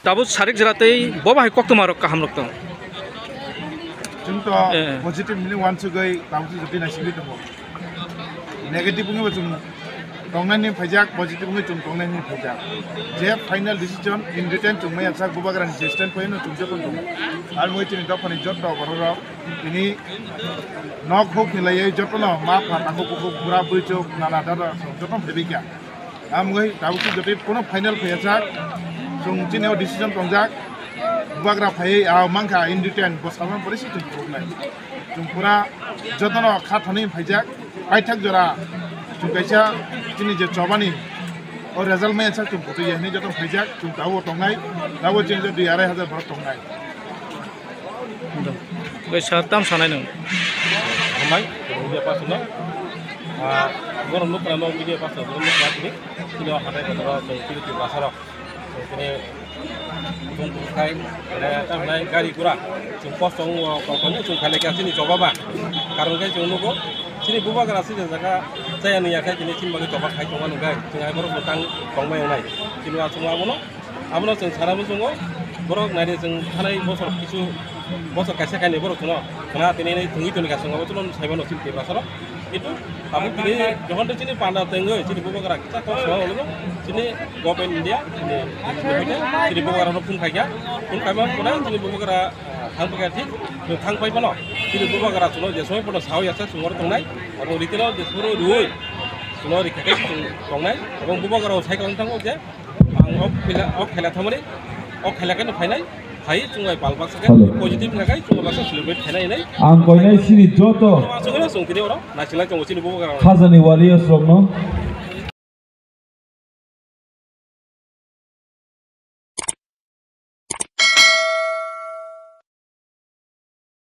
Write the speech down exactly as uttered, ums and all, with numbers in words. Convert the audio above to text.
Tabuk sarik jora tei bo bahai koktwma rok kaham rok tong. Chwng to Eh. positive hwnwi uansugwi tabuk se jotoi naisingwi tongo. Negative wngwi bo chwng tongnani phaijak, positive wngwi chwng tongnani phaijak. Je final decision in written chwng maya sak bubagrani je stand paino chwng joto tongo. Ar mui chini dophani joto bororok tini nok hok ni laiwi jotono ma pha takhuk bukhuk bura bui chuk nana dada joto phaibai kha. Amgoi tabuk se jotoi kono final phaiya sak. Chwng chini o decision tongjak. Bubagra phaiwi a mankha in written bo salman pore se chwng phunuknai. Chwng pura jotono kha thani phaijak. Paithak jora chwng kaisa chini je chobani o result maya sak chwng kotoi ya hinwi joto phaijak. Chwng tabuk tongnai. Tabuk chini je dui arai hajar borok tongnai. Bai sir, tam sanai nung. Hambai, media person no. Ah, borok nukra no media person no nukra tini. Tini o hatai kotoro chwng tini Tiprasa rok. Tini bung bung khai, mane tam nai gari gura. Chwng post chwng o kok kok chwng khai lekha chini choba ba. Karon khe chwng nugo. Chini bubagra si jaga chaya ni ya khai tini chini bagwi choba khai chwng ma nung khai. Chwng hai borok bwtang tong mai nai. Chini wa chwng abono. Abono chwng sana muchungo, borok naidi chwng thanai bosor kisu, bosor kaisa kainwi borok chwngno khna tini thwngwi toni kaisa abo chwngno saimano chini Tiprasa rok. Kintu tabuk tini jokhon tei chini panda tengwi chini bubagra kisa kok swngo, chini government India, chini, chini bubagra rok phone khaikha, phone khaima phone chini bubagra thang paikha thik, thang pai phano chini bubagra chwngno je somoi phano sawi asa chwngno tongnai, abo ritino je phone rwi chwngno rikha khe chwng tongnai, abo bubagra rok sai kwlwng thango je. Ang ok khela, ok khela thamani, ok khela khe no phainai, phai chwng bai pal baksa khe Hello. Positive na khai chwng baksa celebrate khainai nai. Ang koinai sini joto Chwng no chwng tini oro, naisingla chwng chini bubagra rok. Khajani warriors rokno